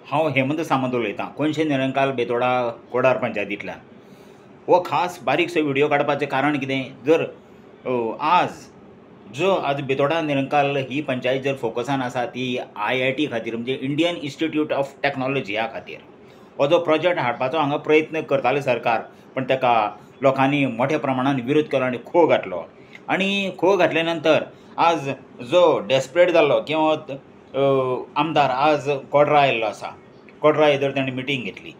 हांव हेमंत सामंत उलयतां, कोनशे निरंकाल बेतोडा कोडार पंचायतींतल्यान. हो खास बारीकसो व्हिडियो काडपाचें कारण कितें, जर आज जो आज बेतोडा निरंकाल ही पंचायत जर फोकसान आसा ती IIT खातीर, म्हणजे इंडियन इन्स्टिट्यूट ऑफ टॅक्नॉलॉजी ह्या खातीर हो जो प्रोजेक्ट हाडपाचो हांगा प्रयत्न करताले सरकार, पण ताका लोकांनी मोठ्या प्रमाणान विरोध केलो आनी खो घातलो. आनी खो घातल्या नंतर आज जो डेस्परेट जाल्लो किंवा आमदार आज कोडरा आयिल्लो आसा. कोडरा येदर ताणें मिटींग घेतली.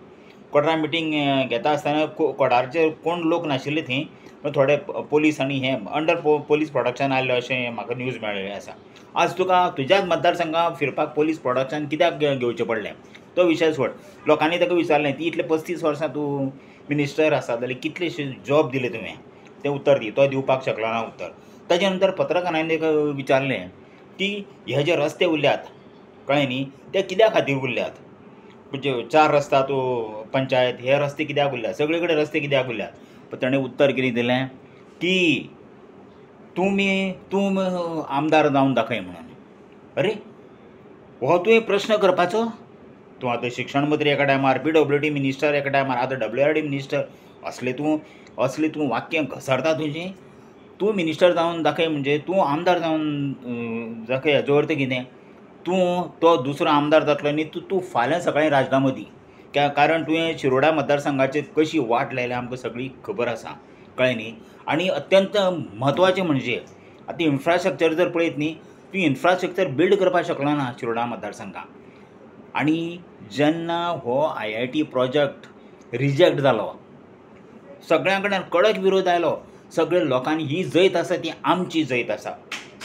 कोडरा मिटींग घेता आसतना कोडारचे कोण लोक नाशिल्ले थंय, पण थोडे पोलीस आनी हे अंडर पोलीस प्रोडक्शन आयिल्ले अशें म्हाका न्यूज मेळिल्लें आसा. आज तुका तुज्याच मतदारसंघात फिरपाक पोलीस प्रोडक्शन कित्याक घेवचें पडलें तो विशय सोड. लोकांनी ताका विचारलें, ती इतले 35 वर्सां तूं मिनिस्टर आसा जाल्यार कितलेशे जॉब दिले तुवें, तें उत्तर दी. तो दिवपाक शकलो ना उत्तर. ताजे नंतर पत्रकारांनी ताका विचारलें की हे जे रस्ते उरल्यात कळ्ळें न्ही, ते कित्या खातीर उरल्यात, म्हणजे 4 रस्ता तूं पंचायत हे रस्ते कित्याक उरल्यात, सगळे कडेन रस्ते कित्याक उरल्यात. पण ताणें उत्तर कितें दिलें की तुमी तूं आमदार जावन दाखय म्हणून. अरे हो तुवें प्रश्न करपाचो? तूं आतां शिक्षण मंत्री एका टायमार, PWD minister एका टायमार, आतां WRD minister, असले तूं वाक्य घसरता तुजें. तूं मिनिस्टर जावन दाखय म्हणजे तूं आमदार जावन दाखय हाजो अर्थ कितें, तूं तो दुसरो आमदार जातलो न्ही, तूं फाल्यां सकाळीं राजनामो दी. कारण तुवें शिरोडा मतदारसंघाचेर कशी वाट लायल्या आमकां सगळी खबर आसा, कळ्ळें न्ही. आनी अत्यंत म्हत्वाचें म्हणजे आतां इन्फ्रास्ट्रक्चर जर पळयत न्ही, तूं इन्फ्रास्ट्रक्चर बिल्ड करपाक शकलो ना शिरोडा मतदारसंघाक. आनी जेन्ना हो IIT project reject जालो, सगळ्यां कडल्यान कडक विरोध आयलो. सगळे लोकांनी ही जैत आसा ती आमची जैत आसा,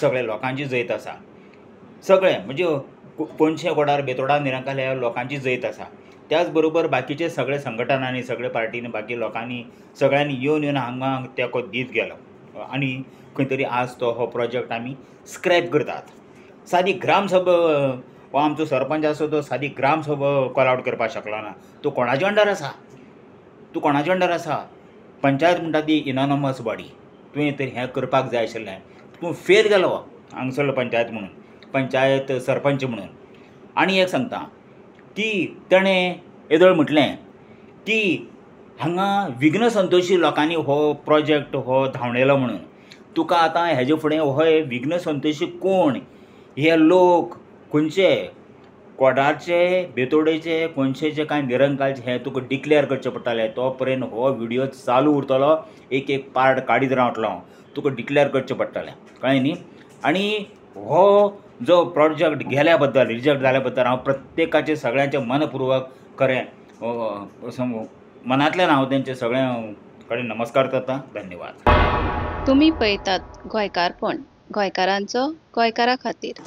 सगळे लोकांची जैत आसा, सगळे म्हणजे कोनशे कोडार बेतोडा निरंकाल ह्या लोकांची जैत आसा. त्याच बरोबर बाकीचे सगळे संघटनांनी, सगळे पार्टींनी, बाकी लोकांनी सगळ्यांनी येवन येवन हांगा तेंको दीत गेलो आनी खंय तरी आज तो हो प्रोजेक्ट आमी स्क्रॅप करतात. सादी ग्रामसभा हो आमचो सरपंच आसा तो सादी ग्रामसभा कॉल आवट करपाक शकलो ना. तूं कोणाचे अंडर आसा, तूं कोणाचे अंडर आसा? पंचायत म्हणटा ती इनॉनमस बॉडी, तुवें तर हें करपाक जाय आशिल्लें. तूं फेल गेलो हांगसरलो पंचायत म्हणून, पंचायत सरपंच म्हणून. आनी एक सांगता की ताणें येदोळ म्हटलें की हांगा विघ्न संतोशी लोकांनी हो प्रोजेक्ट हो धांवडयलो म्हणून. तुका आतां हेजे फुडें हो विघ्न संतोशी कोण, हे लोक खंयचे, कोडारचे, बेतोडेचे, कोनशेचे कांय निरंकालचे, हें तुका डिक्लेअर करचें पडटलें. तो पर्यंत हो व्हिडियो चालू उरतलो, एक एक पार्ट काडीत रावतलो हांव, तुका डिक्लेअर करचें पडटलें, कळ्ळें न्ही. आनी हो जो प्रोजेक्ट गेल्या बद्दल, रिजेक्ट जाल्या बद्दल हांव प्रत्येकाचें सगळ्यांचें मनपूर्वक खरें मनांतल्यान हांव तेंचे सगळ्यां कडेन नमस्कार करता. धन्यवाद. तुमी पळयतात गोंयकारपण, गोंयकारांचो गोंयकारा खातीर.